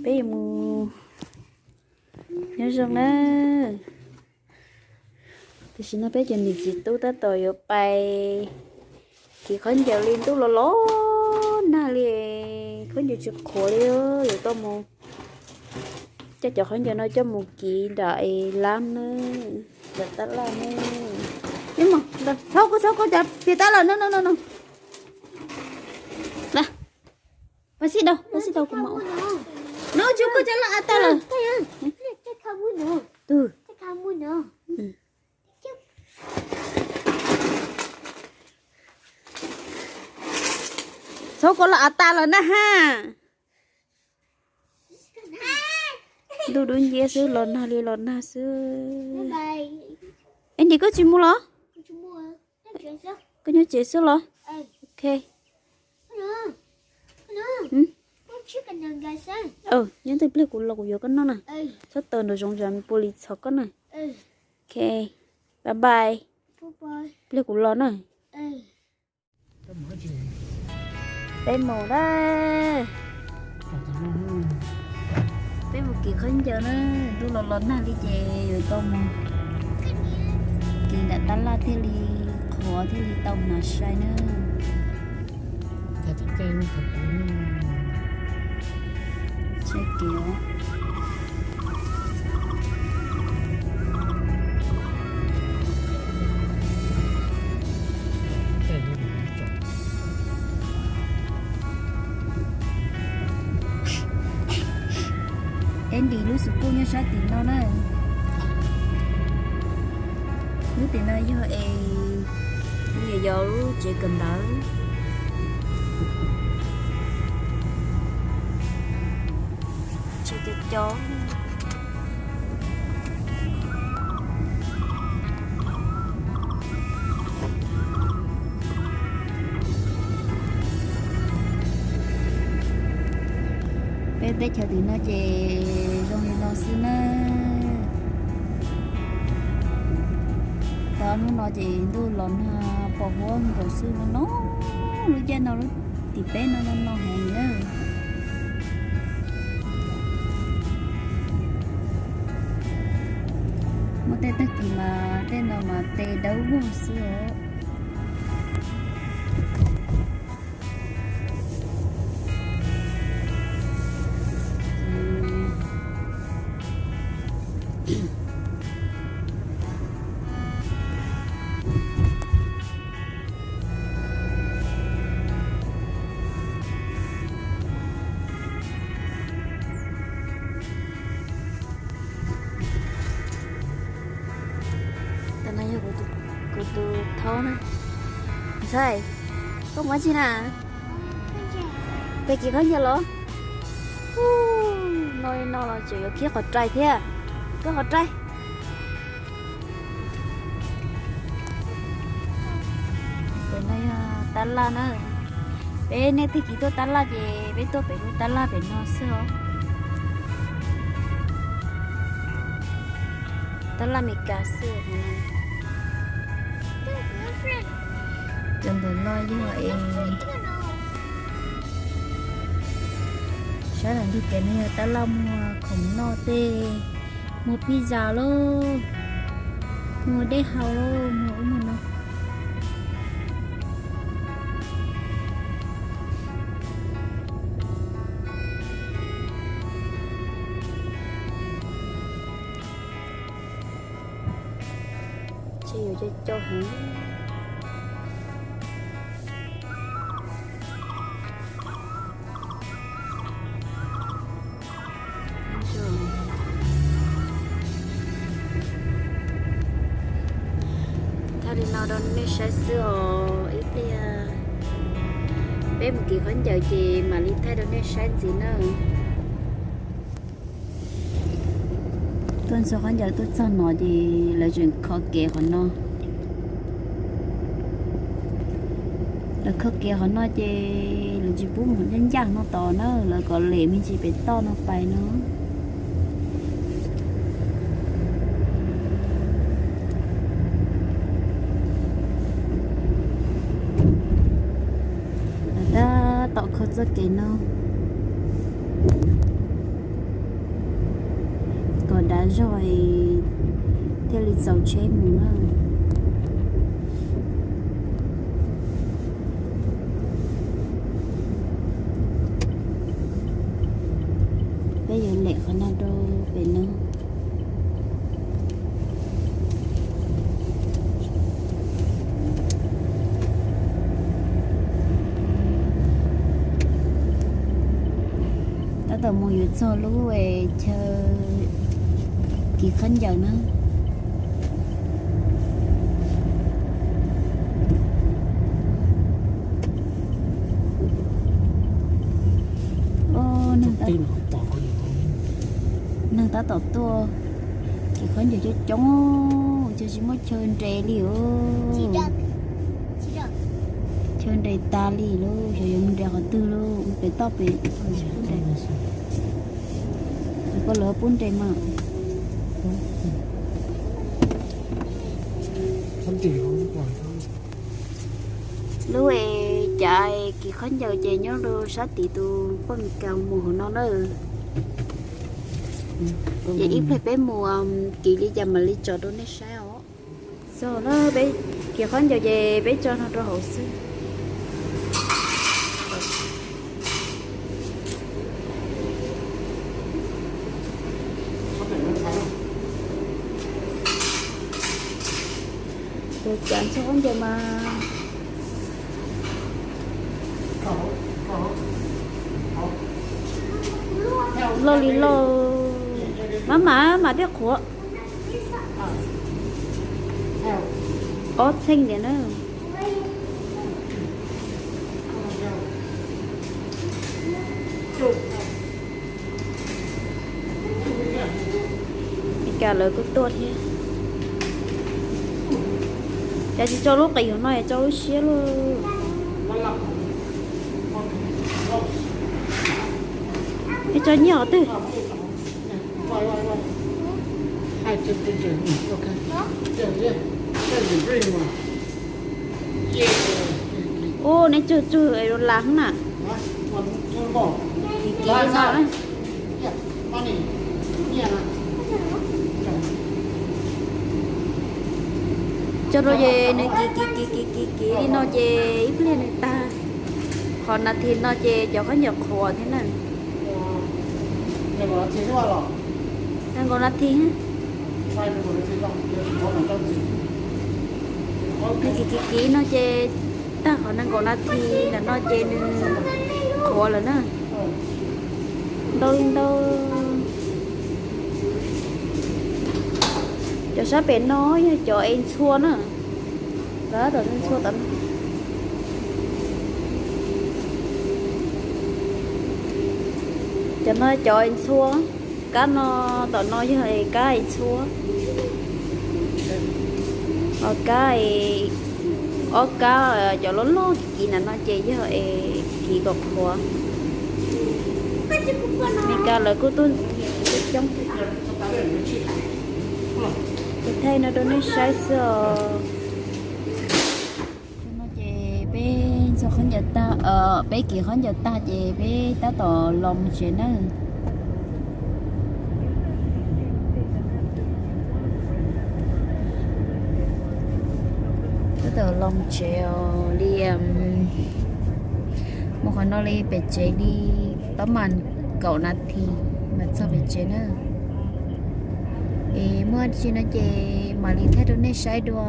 Peb yuav mus, nyob zoo na. Tam sim no peb cov niam txiv tub tab tom yuav pais kiv khaub ncaws li, ntuj los los nag li, khaub ncaws tsis qhuav li, yuav tau mus coj cov khaub ncaws no coj mus kiv nram es lab na, nram tab laj na. Txhob koj, txhob koj, cov piag tab laj no no no no. Mas xij dau, mas xij dau kuv mam ua. No tsuas koj cov laj av tag lawm. Tus, txhob koj laj av tag lawm na ha. Ntuj dub nciab xwb, los nag li los nag xwb. Es nim koj tsis mus los? Koj nyob tsev xwb los? Ok. Nyob twg pliag kuv los kuv yuav koj noj na. Txhob taws nraum zoov zam pua li txhov koj na. Ok, bye bye. Pliag kuv los na. Peb mus na. Peb mus kiv khaub ncaws na. Ntuj los los nag li ces yuav tau mus kiv nram tab laj thiaj li qhuav thiaj li tau hnav sai na. Tsheb kev os. Andy lub xub pum nyob sab tim no na. Lub tim no yog es, yog lub tsev kawm ntawv. Tsev cov cov. Peb teb chaws tim no ces zoo li no xwb na. Tau hnub no ces ntuj los nag pos huab nkaus xwb no no, lub caij no lub tim peb no no no heev na. Muaj tej tag kis mas tej no mas tes dawb vog xwb os. Tam no yog kuv tus thaub na. Ntxhais, koj mus dab tsi na? Peb kiv khaub ncaws los? No li no los tseem yuav khiav qhov rai thiab. Khiav qhov rai. Pem no yog tab laj na. Peb nej twg kiv tuaj tab laj ces peb tuaj pem lub tab laj pem no xwb os. Tab laj Meskas xwb. Cov ntawm no yog es, sab ntawm ntug kev no yog tab laj muag khoom noj tej, muag pizza lauj, muag dej haus lauj, muag ub muag no. Ces yuav cau cau heev. Thaij li no rau nej saib xwb os, ib pliag peb mus kiv khaub ncaws ces mam li thaij rau nej saib ntxiv na. Tuaj ntxhua khaub ncaws tuaj txog no ces lawv tseem kho kev qhov no. Lawv kho kev qhov no ces lawv tsis pub mus ncaj ncaj no tos na, lawv kom lem me ntsis pem toj no pais no. Lawv tab tom kho txoj kev no. Zog thiaj li txaus tsheb mus na. Peb yuav lem qhov no rau pem no. Tab tom mus yuav txog lub chaw kis khaub ncaws na. Neeg tab tom tuaj kis khaub ncaws coob coob, cas tsis muaj chaw nres li os. Chaw nres tas li lauj, xyov yuav mus nres qhov twg lauj, pem toj pem. Peb lawv pub nres mas. Lub es cav kis khaub ncaws ces nyob rau sab tid, tus poj Mes Kas mus hauv no na. Ces ib pliag peb mus kis li cas mam li tso rau nej saib os. Txog na, peb kis khaub ncaws ces peb tso no rau hauv xwb. Tus cav ntxhua khaub ncaws mas loj li loj, maj mam mas thiaj qhuav. Ob txheej tiag na. Mes Kas lawv kuj tuaj thiab. Cas tsis tso lub qis hauv no, tso lub siab lauj. Ib tso nyiaj qhov twg? Ub, neb tsawg tsawg es rau las hub na. Kis kis li no na. Tso rau ces nws kis kis kis kis kis kis li no ces ib pliag nws tag. Qhov nas this no ces cov khaub ncaws qhuav thiab na. Nees nkaum nas this. Nws kis kis kis no ces tag qhov nees nkaum nas this ntawm no ces nws qhuav lawm na. Ntau li ntau. Cov sab pem no yog cov es ntxhua na. Lawv tom ntxhua tom no. Cov no cov es ntxhua. Kab no, tom no yog es kab es ntxhua. Ho kab es, ob kab cov loj loj kis kis ntawm no ces yog es kis kom qhuav. Mes Kas lawv kuj tuaj coob. Ces thaij no rau nej saib xwb os. No ces peb ntxhua khaub ncaws tag, peb kis khaub ncaws tag ces peb tab tom los mus tsev nawb. Tab tom los mus tsev os, li mus qhov no li pem tsev li pab mas kaum nas this mas txog pem tsev na. Es muaj tsi no ces mam li thaij rau nej saib dua.